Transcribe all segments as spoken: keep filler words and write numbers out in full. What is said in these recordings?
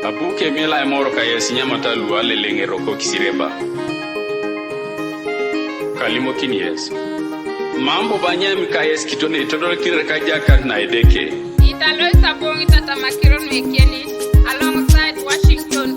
Abu ke mi la emor ka yes nyamata lu aleleŋ eroko kisireba. Kalimokin yes. Mam bobo anyam ka yes kitone itodolikin reka jakak na Edeke. Italo isaboŋ itatamakiro nuekienit aloŋsait Washington.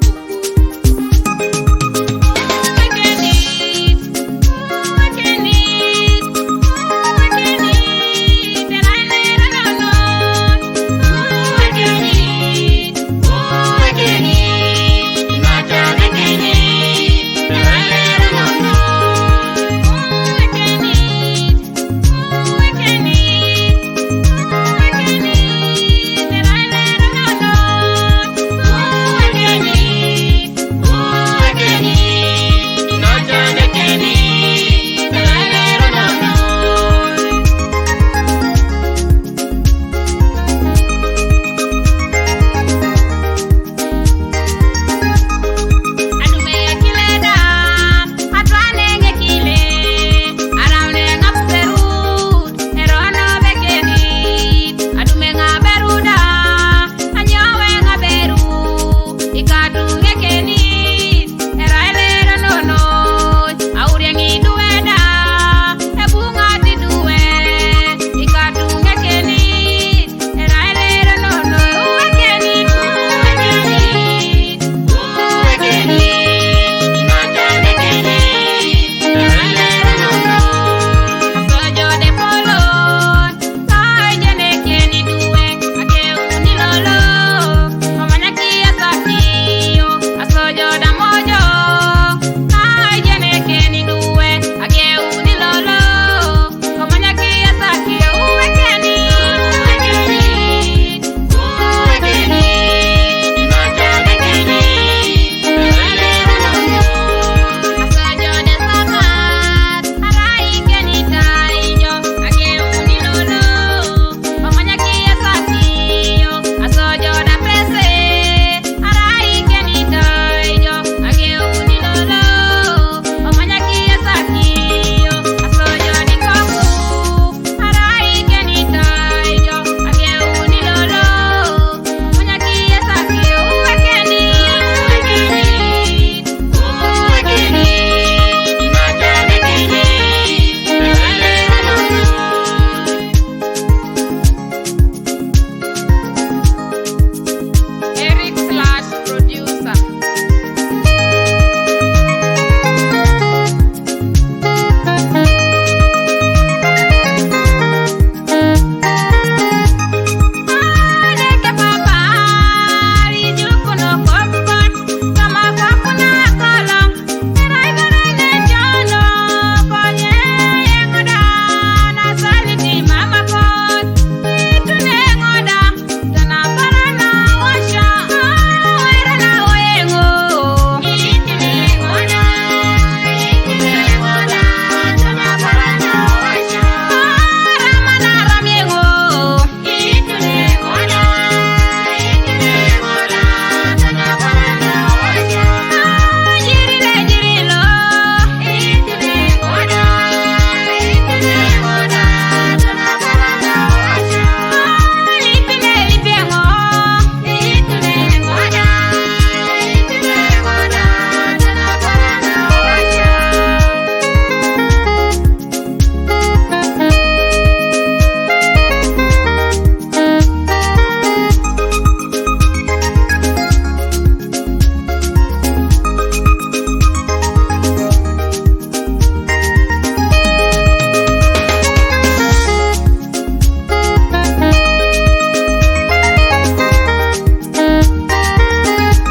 Eric Slash Producer.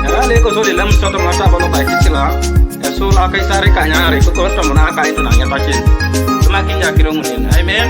Era le ko sori lam soto mata balo ba kisila. Eso la kai sare kanya re ko to mona kai to na ya takin. Tuma kinya kiro munin. Amen.